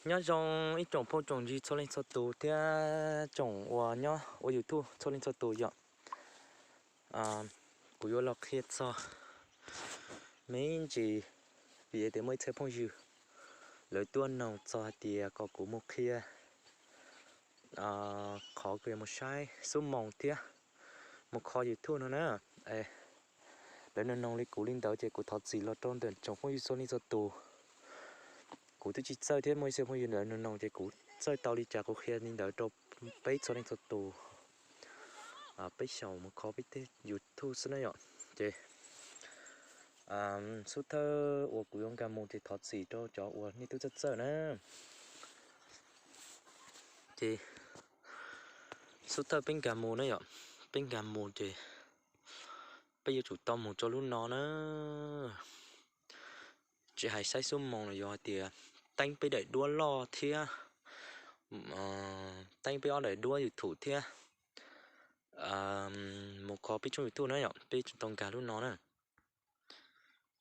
Nyob zoo ib tsoom phooj tsoom ywg txhua leej txhua tus thiab tsoom uas nyob ua YouTube txhua leej txhua tus yom. Kuv yuav los qhia txog me ntsis, vim tias muaj ib txhia phooj ywg lawv tuaj noog txog hais tias kom kuv mus qhia qhov kuv yuav mus saib xub moos thiab mus kho YouTube no na. Lawv noog noog li kuv li ntawd ces kuv thov txim los rau ntawm tsoom phooj ywg txhua leej txhua tus. Kuv twb tsis txawj thiab, muaj ib txhia phooj ywg lawv noog noog ces kuv txawj tau li cas kuv qhia li ntawd rau peb txhua leej txhua tus. Peb xyaum mus kho peb tej YouTube xwb na yom. Ces xub thawj uas kuv yuav nkag mus ces thov txim rau cov uas nej twb txawj txawj na. Ces xub thawj peb nkag mus na yom, peb nkag mus ces peb yuav tsum tau mus rau lub no na. Tsis hais saib xub moos los yog hais tias teeb peb daim duab loj thiab teeb peb ob daim duab YouTube thiab mus kho peb tshooj YouTube na yom, peb yuav tsum tau nkag lub no na.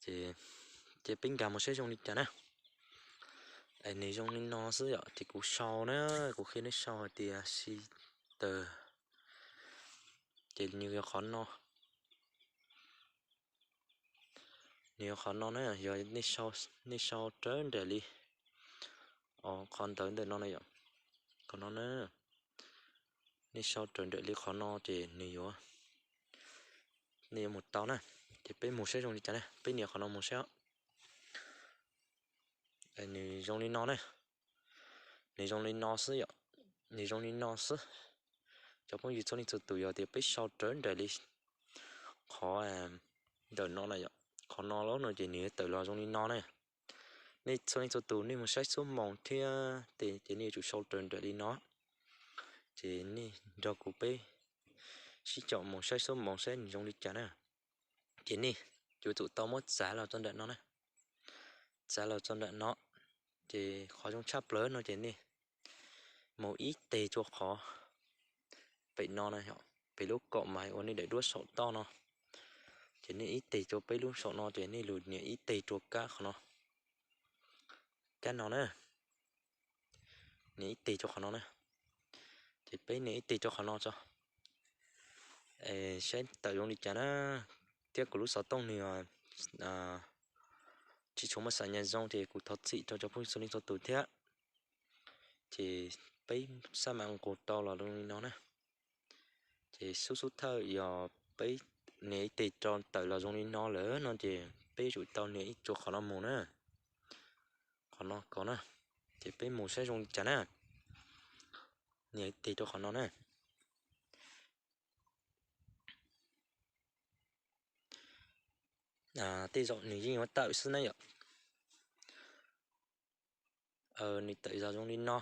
Ces peb nkag mus saib zoo li cas na. Nws zoo li no xwb yom, ces kuv sau na, kuv qhia nej sau hais tias si tawm, ces nws yog qhov no. Nws yog qhov no na, yog nej sau rawv nraim li qhov ntawv ntawm no na yom, qhov no na. Nej sau rawv nraim li qhov no ces nws yuav, nej yuav mus tau na. Ces peb mus saib zoo li cas na, peb nias qhov no mus saib. Nws zoo li no na, nws zoo li no xwb yom, nws zoo li no xwb. Cov phooj ywg txhua leej txhua tus, yog tias peb sau rawv nraim li qhov ntawm no na yom, qhov no lawm no ces nws yuav tawm los zoo li no na. Nej txhua leej txhua tus nej mus saib xub moos thiab ces nej yuav tsum sau rawv nraim li no. Ces nej nrog kuv peb sib caum mus saib xub moos saib nws zoo li cas na. Ces nej yuav tsum tau muab txav los txog nram no na, txav los txog nram no. Ces qhov zoo tshaj plaws no ces nej mus ib teg rau qhov pem no na, pem lub kaum mas uas nej daim duab saum toj no. Ces nej ib teg rau peb lub saum no ces nej lug nias ib teg rau kab qhov no, kab no na, nias ib teg rau qhov no na. Ces peb nias ib teg rau qhov no tso, saib tawm zoo li cas na. Thiab kuv lub xov tooj nws tsis tshua muaj xav nyas zoo ces kuv thov txim rau cov phooj ywg txhua leej txhua tus thiab. Ces peb xab mam nqus tau los zoo li no na. Ces xub xub thawj yog peb nias ib teg rau tawm los zoo li no lawm no ces peb yuav tsum tau nias ib rau qhov no mus na. Qhov no ko na, ces peb mus saib zoo li cas na. Nias ib teg rau qhov no na. Tej zaum nws yeej yuav tawm xwb na yom. Nws tawm los zoo li no.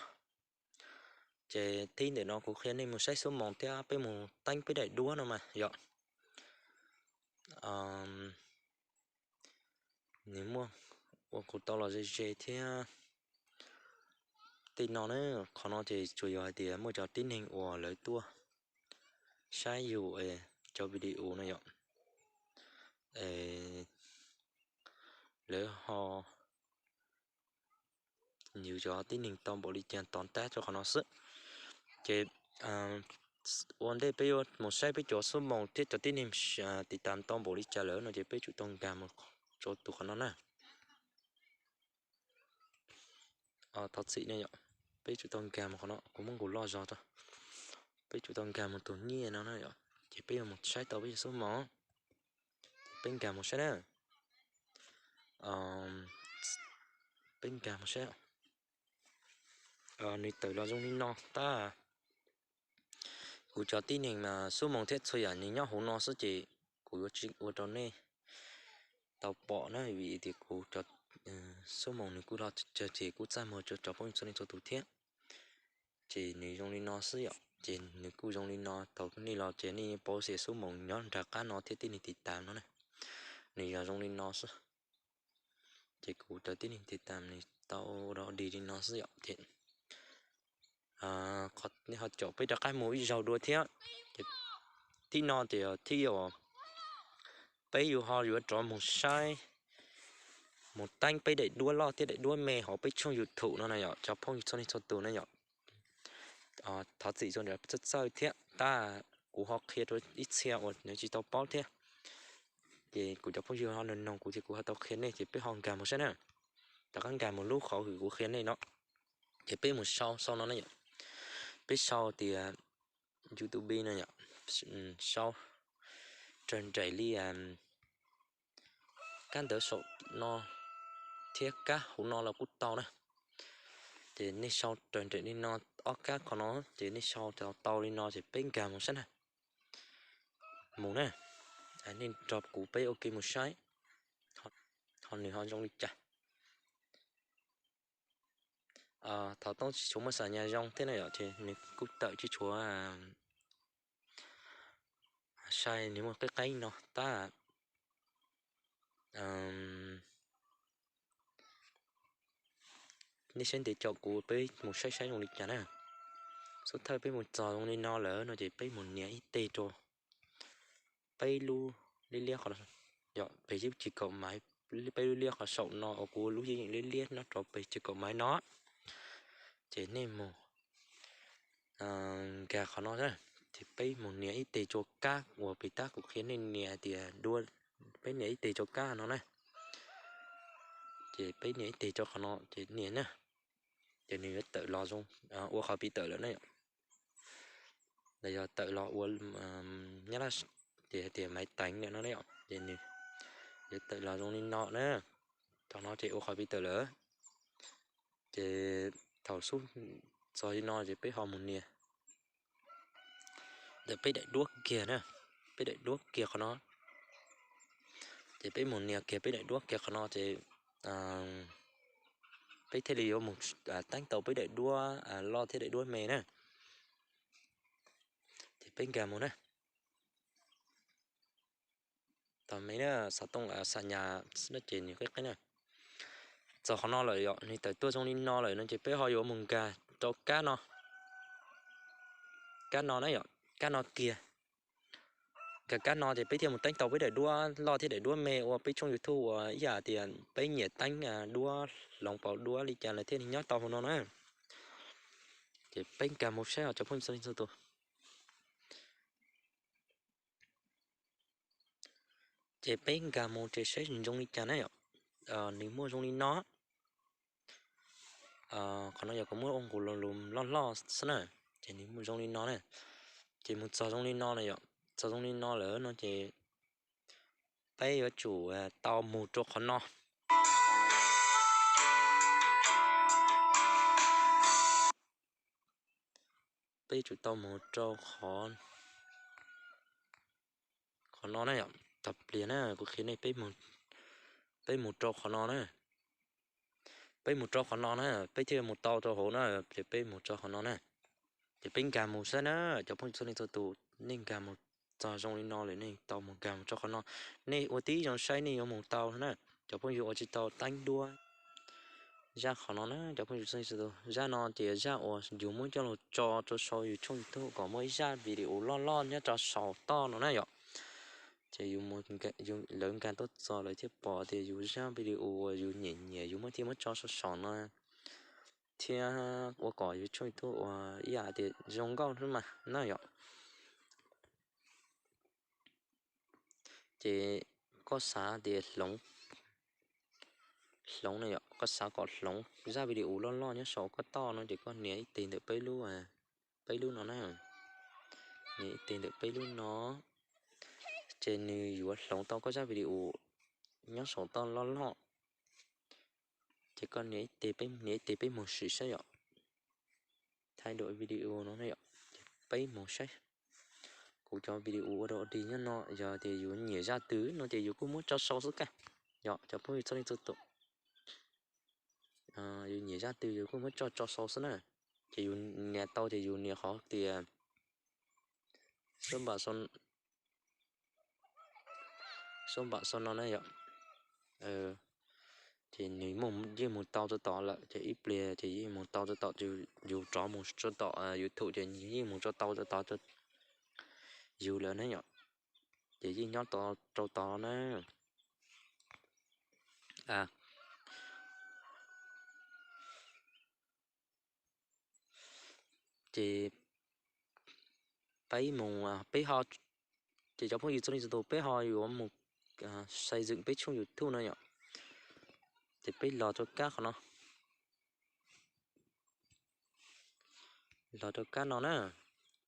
Ces thib ntawm no kuv qhia nej mus saib xub moos thiab peb mus teeb peb daim duab no mas yom. Nws muaj ua kuv tau los ze ze thiab. Tej no na, qhov no ces tsuas yog hais tias muaj cov tib neeg uas lawv tuaj saib yus cov video no yom, lawv ho, yus cov tib neeg tau npaum li cas tov tab rau qhov no xwb. Ces ua ntej peb yuav mus saib peb cov xub moos thiab cov tib neeg tiv tam tau npaum li cas lawm no ces peb tsum tau nkag mus rau tus qhov no na. Thov txim ne yom, peb tsum tau nkag mus qhov no, kuv muab nkaus loj zog tso. Peb tsum tau nkag mus tus nyiaj no na yom, ces peb yuav mus saib tau peb cov xub moos. Peb nkag mus saib na. Peb nkag mus saib. Nws tawm los zoo li no tab. Kuv cov tib neeg mas xub moos thiab txhua yam nws nyob hauv no xwb ces kuv yuav tsis ua rau nej tau pom na, vim tias kuv cov xub moos nws kuj loj tsawg ces kuj txaj muag rau cov phooj ywg txhua leej txhua tus thiab. Ces nws zoo li no xwb yom, ces nws kuj zoo li no, thaum nej los ces nej yeej paub tias xub moos nyob nram qab no thiab tib neeg tiv tam no na. Nws yog zoo li no xwb. Ces kuv cov tib neeg tiv tam nws tau ua dog dig li no xwb yom, ces nej ho caum peb rov qab mus ib zaug dua thiab. Ces thib no ces thib uas peb yuav ho yuav rov mus saib mus teeb peb daim duab loj thiab daim duab me hauv peb tshooj YouTube no na yom, cov phooj ywg txhua leej txhua tus na yom. Thov txim txawj txawj thiab tab kuv ho qhia rau ib txhia uas nws tsis tau paub thiab. Ces kuv cov phooj ywg ho nug nug kuv ces kuv ho tau qhia nej ces peb ho nkag mus saib na. Rov qab nkag mus lub qhov hwm kuv qhia nej no. Ces peb mus sau sau no na yom. Peb sau tias YouTube no yom. Sau raws nraim li kab ntawv saum no thiab kab hauv no los kuj tau na. Ces nej sau raws nraim li no, ob kab qhov no ces nej sau tau li no ces peb nkag mus saib na. Mus na, nej nrog kuv peb ua ke mus saib ho nws ho zoo li cas. Thaum toob tsis tshua muaj xa nyas zoo thiab na yom, ces nws kuj tawm tsis tshua sai, nws muaj qeeb qeeb no tab. Nej saib ntev caum kuv peb mus saib saib zoo li cas na. Xub thawj peb mus txog zoo li no lawm no ces peb mus nias ib teg rau peb lub liab liab qhov, yog peg yeej tsis kaum maiv, peb lub liab qhov saum no uas kuv lub yeej yeem liab liab nyob rau peg tsis kaum maiv no. Ces nej mus nkag qhov no, ces peb mus nias ib teg rau kab uas pem tab kuv qhia nej nias tias duab, peb nias ib teg rau kab no na. Ces peb nias ib teg rau qhov no ces nias na, ces nws yuav tawm los zoo, ua qhov piv tawm lawm na yom. Los yog tawm los ua, nyab laj ces hais tias maiv teev lawm no na yom, ces nws yuav tawm los zoo li no na. Thaum no ces ua qhov piv tawm lawm. Ces thaum xub txog li no ces peb ho mus nias ntawm peb daim duab kiag na, peb daim duab kiag qhov no. Ces peb mus nias kiag peb daim duab kiag qhov no ces peb thiaj li yuav mus teeb tau peb daim duab loj thiab daim duab me na. Ces peb nkag mus na. Tom me na, xov tooj xa nyas no ces nws qeeb qeeb na. Txog qhov no lawm yom, nws tawm tuaj zoo li no lawm no ces peb ho yuav mus nkag rau kab no, kab no na yom, kab no kiag. Nkag kab no ces peb thiaj mus teeb tau peb daim duab loj thiab daim duab me ua peb tshooj YouTube uas ib yam tias peb nyiam teeb duab hloov pauv duab li cas lawm thiaj li nyob tau hauv no na. Ces peb nkag mus saib os cov phooj ywg txhua leej txhua tus. Ces peb nkag mus ces saib zoo li cas na yom. Nws muaj zoo li no. Qhov no yog kuv muab ua nqus lus loj loj xwb na. Ces nws muaj zoo li no na. Ces mus txog zoo li no na yom, txog zoo li no lawm no ces peb yuav tsum tau mus rau qhov no. Peb yuav tsum tau mus rau qhov, qhov no na yom. Tag pliag na kuv qhia nej, peb mus rau qhov no na. Peb mus rau qhov no na, peb thiaj mus tau rau hauv na. Ces peb mus rau qhov no na. Ces peb nkag mus saib na, cov phooj ywg txhua leej txhua tus, nej nkag mus txog zoo li no lawm nej tau mus nkag mus rau qhov no. Nej ua tib zoo saib nej yuav mus tau na. Cov phooj ywg uas tsis tau teeb duab, zaj qhov no na cov phooj ywg txhua leej txhua tus, zaj no ces zaj uas yus muab coj los tso rau saum yus tshooj YouTube kom muaj ib zaj video loj loj nyob rau saum toj no na yom. Ces lawv nkag tuaj txog lawv thiaj pom tias yus zaj video uas yus nyiam nyiam yus muab thiaj muab tso saum saum no thiab ua kom yus tshooj YouTube uas ib yam tias zoo nkauj xwb mas na yom. Ces koj xav tias hloov, hloov na yom, koj xav kom hloov zaj video loj loj nyob saum koj toj no ces koj nias ib teg ntawm peb lub, peb lub no na. Nias ib teg ntawm peb lub no, ces nws yuav hloov tau koj zaj video nyob saum toj loj loj. Ces koj nias ib teg, nias ib teg peb mus sim saib yom. Thaij dua video no na yom, ces peb mus saib. Kuv cov video ua dog dig nyob no, yog tias yus nyiam zaj twg no ces yus kuj muab tso sau xwb kag. Yog cov phooj ywg txhua leej txhua tus, yus nyiam zaj twg yus kuj muab tso tso sau xwb na. Ces yus nias tau ces yus nias qhov tias xub npam, xub npam xub no na yom. Ces nws yeej mus tau rau tod lawm ces ib pliag ces yeej mus tau rau tom yus rov mus rau tom YouTube ces yeej mus tau rau tod yus lawm na yom. Ces yeej nyob rau tod na. Ces peb mus, peb ho, ces cov phooj ywg txhua leej txhua tus peb ho yuav mus xây dựng peb tshooj YouTube no yom. Ces peb los rau kab qhov no, los rau kab no na,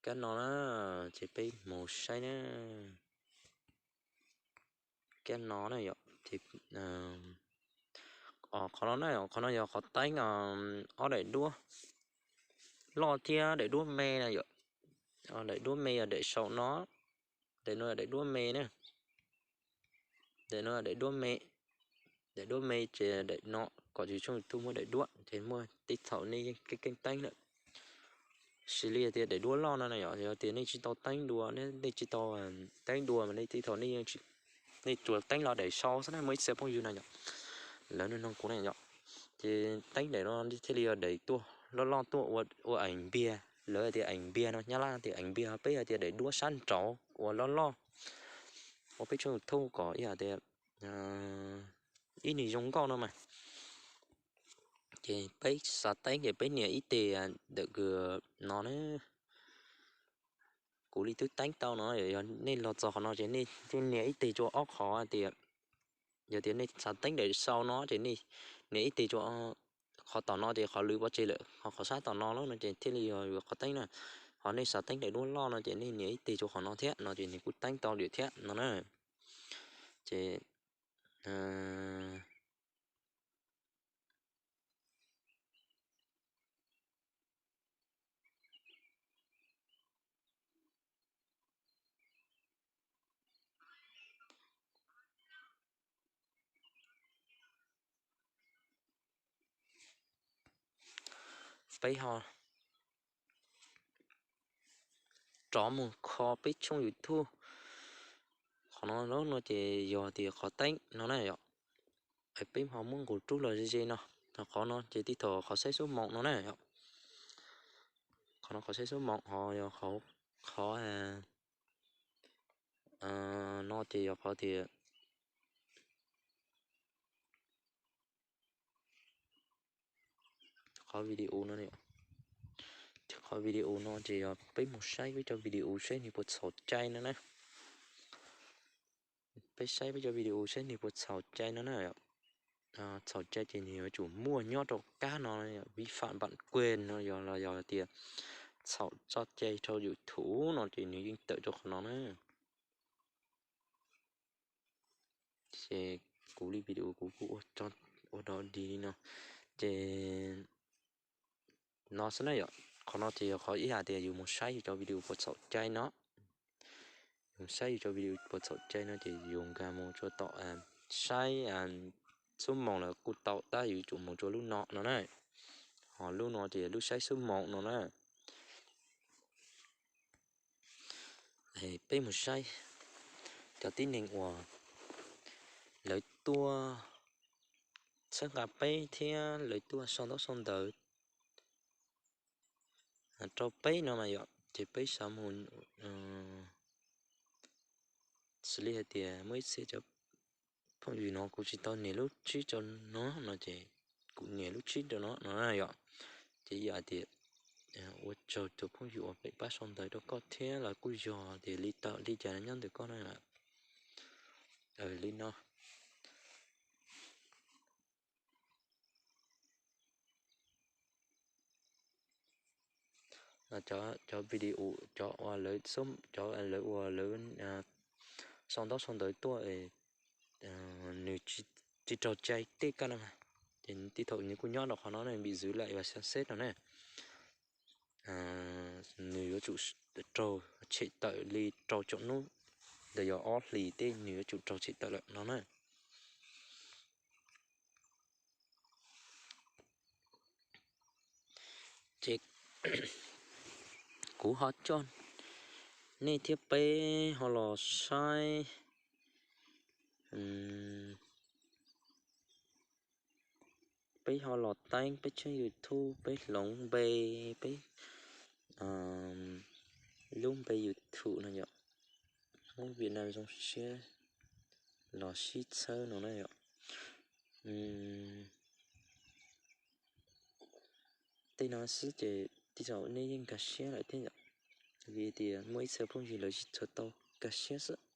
kab no na, ces peb mus saib na, kab no na yom. Qhov no na, qhov no yog qhov teeb ob daim duab loj thiab daim duab me na yom. Daim duab me yog daim saum no, daim no yog daim duab me na, daim no yog daim duab me. Daim duab me ces daim no, kom tsis tshooj YouTube muaj daim duab ces muaj tej thaum nej yeej keej teeb lawm. Xws li tias daim duab loj no na yom, yog tias nej tsis tau teeb dua, nej tsis tau teeb dua mas nej tej thaum nej yeej, nej tsuas teeb los daim sau xwb na, muaj ib txhia phooj ywg na yom, lawv nug nug kuv na yom. Ces teeb daim no thiaj li yog daim tuaj loj loj tuaj ua eev npiag, lawv tias eev npiag no, Nyab Laj tias eev npiag, peb hais tias daim duab sab nraud uas loj loj, ua peb tshooj YouTube kom ib hais tias ib nws zoo nkauj no mas. Ces peb xav teeb ces peb nias ib teg ntawm kws no na. Kuv li twb teeb tau no, yog nej los txog qhov no ces nej nias ib teg rua ob qhov tias, yog tias nej xav teeb daim sau no ces nej nias ib teg rua qhov tom no ces qhov lwv pov tseg lawm, ho qhov sab tom no lawm no ces thiaj li yog qhov teeb na. Ho nej xav teeb daim duab loj no ces nej nias ib teg rua qhov no thiab no ces nws kuj teeb tau lawm thiab no na. Ces peb ho rov mus kho peb tshooj YouTube. Qhov no no ces yog tias qhov teeb no na yom. Peb ho muab nqus rub los ze ze no, qhov no ces tib thaum qhov saib xub moos no na yom. Qhov no qhov saib xub moos ho yog qhov, qhov no ces yog qhov tias qhov video no, qhov video no ces yog peb mus saib peb cov video saib nws puas txhaum cai no na. Peb saib peb cov video saib nws puas txhaum cai no na. Txhaum cai ces nws yuav tsum muaj nyob rau kab no, vi phạm bản quyền no yog los yog tias txhaum txoj cai rau YouTube no ces nws yeej tawm rau qhov no na. Ces kuv li video kuv kuj ua dog dig li no. Ces no xwb na yom, qhov no ces yog qhov ib hais tias yus mus saib yus cov video puas txhaum cai no. Yus saib yus cov video puas txhaum cai no ces yus nkag mus rau tom saib xub moos lawm kuj tau tab yus tsum mus rau lub no no na. Ho lub no ces lub saib xub moos no na. Peb mus saib cov tib neeg uas lawv tuaj txhawb nqa peb thiab lawv tuaj sau ntaub sau ntawv rau peb no mas yom, ces peb xav mus, xws li hais tias muaj ib txhia cov phooj ywg no kuv tsis tau nias lub tsib rau no no ces kuv nias lub tsib rau no no na yom. Ces yog hais tias ua tsaug tus phooj ywg uas peb pab sau ntawv rau koj thiab los kuj yog tias li tawm li cas nyob ntawm koj na. Li no. Cov video, cov uas lawv, cov lawv uas lawv sau ntaub sau ntawv tuaj, nws tsis raug cai tej koj no, ces tib thaum nws kuj nyob rau qhov no ne, bị giữ lại và xem xét no ne. Nws yuav tsum raug tshem tawm li rau caum hnub, ntawm yog ob hlis tej nws yuav tsum raug tshem tawm lawm no na. Ces kuv ho coj nej thiab peb ho los saib, peb ho los teeb peb tshooj YouTube, peb hloov npe, peb lub npe YouTube no yom, Hmoob Việt Nam zoo siab los sib txhawb no na yom. Tej no xwb ces tej zaum nej yeej nkag siab lawm thiab yom. Vim tias muaj ib txhia phooj ywg lawv tsis tshua tau nkag siab xwb.